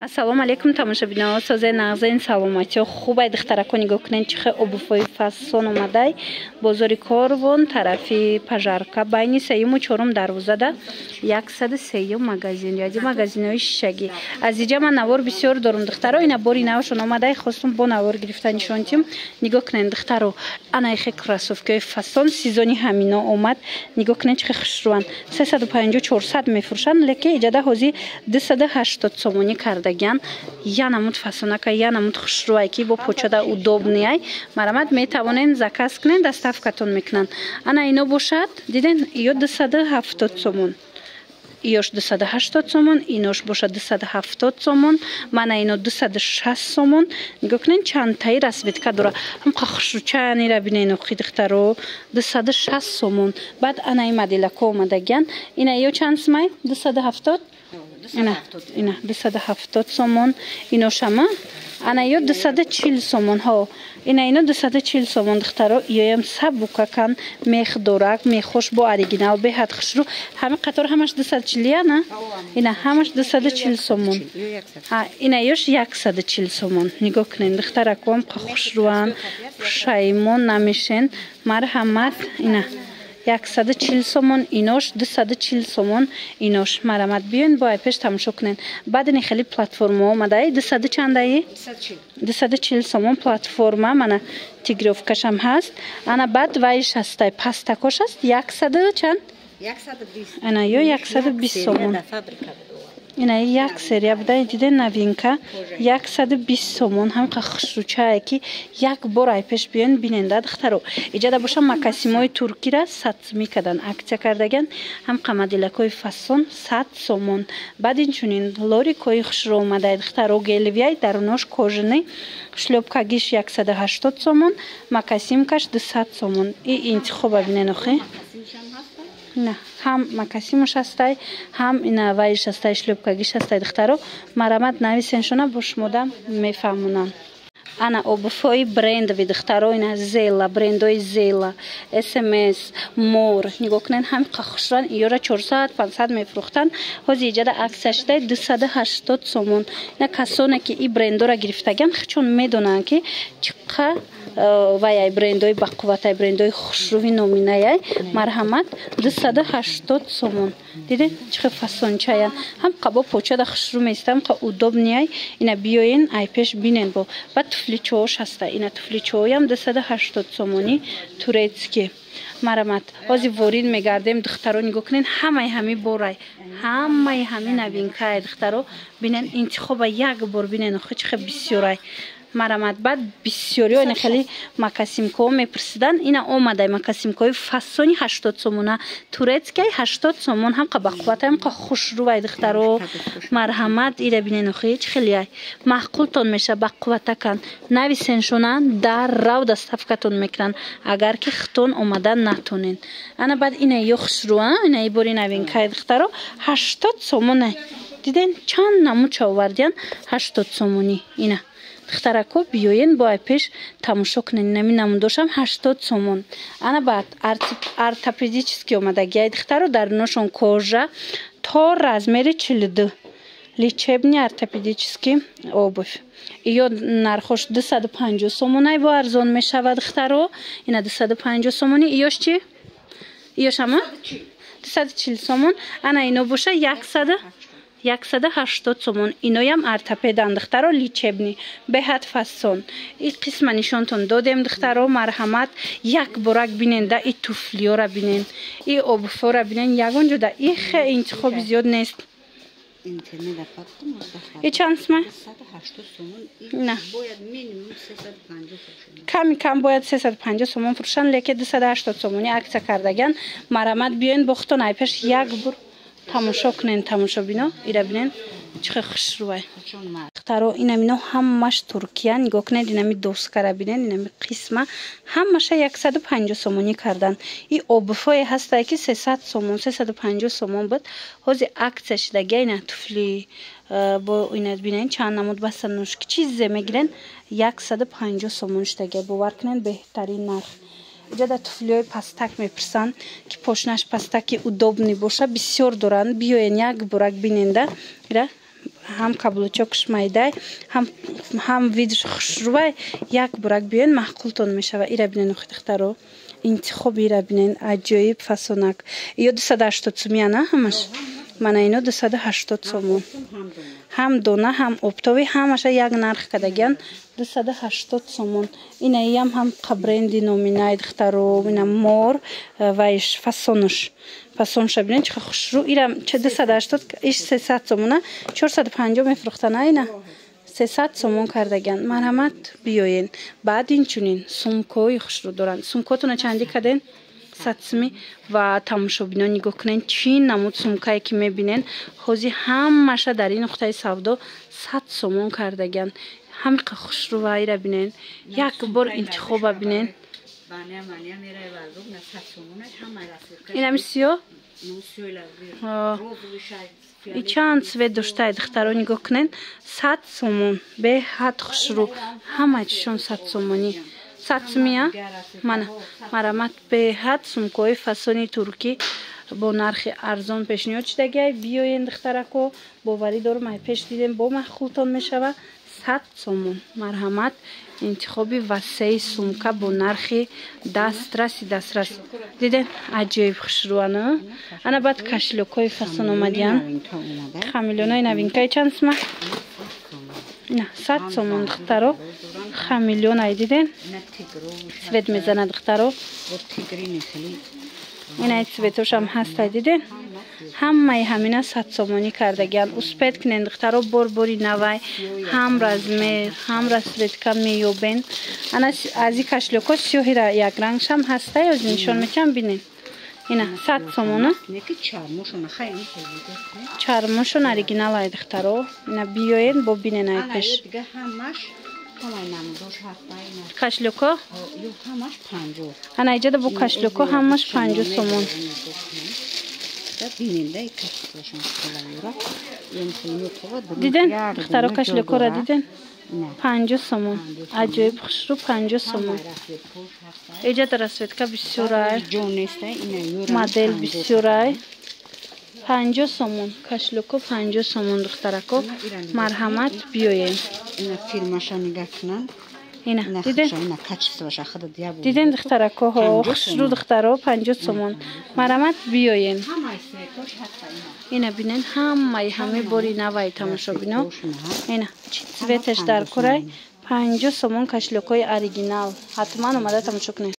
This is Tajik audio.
Ассалому алайкум, тамошобино, созе, нағзен, саломатиё, хубай? Духтарако, нигоҳ кунед, чӣ хел обувҳои фасон омадай. Бозори Корвон, тарафи Пожарка, байни сеюму чорум дарвозада, 103-юм магазин, яди магазинҳои шишагӣ. Аз иҷа ман навор бисёр дорум, духтаро. Ина бори навшон омадай, хостум бо навор гирифта нишонтим. Нигоҳ кунед, духтаро, ана ихе кроссовкиҳои фасон, сезони ҳамино омад. Нигоҳ кунед, чӣ хел хушрӯанд. 350, 400 мефурӯшанд, лекин иҷада ҳозир 280 сомонӣ кардагиан. Я намуд фасонака, я намуд хушрӯай, ки бо почада удобныйай. Марамат, метавонен заказ кунен, доставкатон мекунанд. Ана ино бошад, диден, ё 270 сомон, иёш 280 сомон, инош бошад 270 сомон, мана ино 260 сомон. Нигоҳ кунен, чандтаи расцветка дора, ҳамқа хушрӯчаянира бинен, охи, духтаро, 260 сомон. Баъд ана ин моделако омадагиян. Ина ё чанд сумай? 270. Ина 270 сомон иношама. Ана ё 240 сомон. Ҳо, ина ино 240 сомон, духтаро. Иёям сабукакан, мех дорак, мехош бо оригинал, беҳад хушрӯ. Ҳами қатор ҳамаш 240 ана? Ина ҳамаш 240 сомон. Ина ёш 140 сомон. Нигоҳ кунед, духтараком, хушрӯан, пушаймон намешен. Марҳамат, ина 140 сомон инош, 240 сомон инош. Марамат, биёен, бо айпеш тамошо кунед. Баъд ини хеле платформа омадаи, дусаду чандаи? 240 сомон платформа, мана тигровкашам ҳаст. Ана баъд вайш ҳастай, пастакош ҳаст, яксаду чанд? Ана ё 120 сомон. Ина як серия буда, диде, новинка, 120 сомон. Ҳамқа хушрӯчае, ки як бор айпеш биён, биненда, духтаро. Иҷада боша, мокасинҳои туркира 100 сумӣ кардан, акция кардаган. Ҳамқа моделакҳои фасон 100 сомон. Баъд инчунин лорикҳои хушрӯ омадай, духтаро, гелевияй, дарунош кожаный, шлёпкагиш 180 сомон, мокасинкаш 200 сомон. И интихоба бинен, охи, на ҳам мокасинуш ҳастай, ҳам ина вайш ҳастай, шлёпкагиш ҳастай. Духтаро, марамат, нависеншона, бо шумода мефаҳмонам. Ана обувҳои брендови, духтаро, ина Зела, брендои Зела, СМС, Мор. Нигоҳ кунед, ҳами хушран. Иёра 400, 500 мефурӯхтанд, ҳозир иҷада акция шудай, 280 сомон. Ина касоне ки и брендора гирифтагиан, чун медонанд, ки чӣ қа ваяй, брендои бақувватай, брендои хушрӯи номинаяй. Марҳамат, 280 сомон. Дидед, чӣ хел фасончаян, ҳам қабо почада хушрӯ места, ҳам қа удобныйай. Ина биёен, айпеш бинен. Бо баъд туфличош ҳаста, ина туфличоям 280 сомонӣ, турецкий. Марамат, ҳозир ворид мегардем, духтаро. Нигоҳ кунед, ҳамаи ҳами борай, ҳамаи ҳами новинкай, духтаро. Бинен, интихоба як бор бинен, охи, чӣ хел бисёрай. Марамат, баъд бисёриҳо ина хеле мокасинкаҳо мепурсиданд. Ина омадай мокасинкаҳои фасони 80 сомона, турецкий, 80 сомон, ҳамқа бақувват, ҳамқа хушрӯвай, духтаро. Марҳамат, ира бинен, охи, чӣ хелияй, маъқултон меша, бақувватакан. Нависеншона, дар рав доставкатон мекунанд, агар ки хитон омада натонен. Ана баъд ина ё хушрӯа, ина и бори новинкай, духтаро, 80 сомона. Диден, чанд намудча овардиян, 80 сомонӣ. Ина, духтарако, биёен, бо айпеш тамошо кунен. Инами намудошам 80 сомон. Ана баъд ортопедический омадагиай, духтаро, даруношон кожа, то размери 42, лечебный ортопедический обувь. Ё нархош 250 сомонай, бо арзон мешавад, духтаро. Ина 250 сомонӣ. Иёш чи? Иёшама 240 сомон. Ана ино боша 180 сомон. Иноям ортопедан, духтаро, лечебный, беҳад фасон. И қисма нишонтон додем, духтаро. Марҳамат, як борак бинен да, и туфлиёра бинен, и обувҳора бинен. Ягон ҷода и хе интихоби зиёд нест. И чанд сума? На ками кам бояд 350 сомон фурӯшанд, лекин 280 сомонӣ акция кардагиан. Марамат, биёен, бохтон айпеш як бур тамошо кунен, тамошобино. Ира бинен, чӣ хел хушрӯвай, духтаро. Инамино ҳамаш Туркия. Нигоҳ кунед, инами доскара бинен, инами қисма ҳамаша 150 сомонӣ кардан. И обувҳое ҳастае, ки 300 сомон, 350 сомон буд, ҳозир акция шидагия. Ина туфли бо ина бинен, чанд намуд босоножки, чизе мегирен, 150 сомон шидагия. Бовар кунед, беҳтарин нарх. Иҷода туфлиҳои пастак мепурсанд, ки пошнаш пастаки удобный боша, бисёр доранд. Биёен, як бурак биненда. Ира Ҳам каблучокш майдай, ҳам видш хушрӯвай. Як бурак биёен, маъқултон мешава. Ира бинен, охи духтаро, интихоби ира бинен, аҷоиб фасонак. Ё 280 сумия на ҳамаш? Мана ино 280 сомон. Ҳам дона, ҳам оптовый, ҳамаша як нарх кардагиян, 280 сомон. Инаиам ҳам бренди номинай, духтаро. Ина мор вайш фасонуш, фасонша бинен, чӣ хушрӯ. Ирам 280, иш 300 сомона, 450 мефурӯхтана, ина 300 сомон кардагиян. Марҳамат, биёен. Баъд инчунин сумкаҳои хушрӯ доранд. Сумкаотона чандӣ карден? 100 суми. Ва тамошобинон, нигоҳ кунен, чӣ намуд сумкае ки мебинен, ҳозир ҳамаша дар ин нуқтаи савдо 100 сомон кардагиян. Ҳамиқа хушрӯва, ира бинен, як бор интихоба бинен. Инами сиё и чанд цвет доштае, духтаро, нигоҳ кунен, 100 сомон. Беҳад хушрӯ, ҳама чишон 100 сомонӣ, 100 сумия. Мана, марамат, беҳад сумкаҳои фасони туркӣ бо нархи арзон пешниҳод шудагиай. Биёен, духтарако, боварӣ дорум, ай пеш дидем, бо маъқултон мешава. 100 сомон. Марҳамат, интихоби васеи сумка бо нархи дастраси дастрас. Диден, аҷоиб хушрӯана. Ана баъд кошелёкҳои фасон омадиян, хамелеонои новинкаи. Чанд сума? На, 100 сомон, духтаро, хамелеон ай. Диден, цвет мезана, духтаро. Инай цветошам ҳастай, диден, ҳамаи ҳамина 100 сомонӣ кардагиян. Успеть кунен, духтаро, бор бори навай, ҳам размер, ҳам расцветка меёбен. Ана аз и кошелёкҳо сиёҳира якрангшам ҳастай, ози нишон метиҳам, бинен. Ина 100 сомона, чармошон оригинал ай, духтаро. Ина биёен, бо бинен ай пеш. Кошелёкҳо ана иҷода бо кошелёкҳо ҳамаш 50 сомон. Диден, духтаро, кошелёкҳоро диден, 50 сомон, аҷоиб хушрӯ, 50 сомон. Иҷода расцветка бисёрай, модел бисёрай. 50 сомон кошелёкҳо, 50 сомон, духтарако, марҳамат, биёем. Ина диден, диден, духтарако, хушрӯ, духтаро, 50 сомон. Марҳамат, биёен. Ина бинен, ҳамаи ҳамаи бори навай, тамошобино. Ина чӣ цветаш дар курай, 50 сомон, кошелёкҳои оригинал. Ҳатман омада тамошо кунед.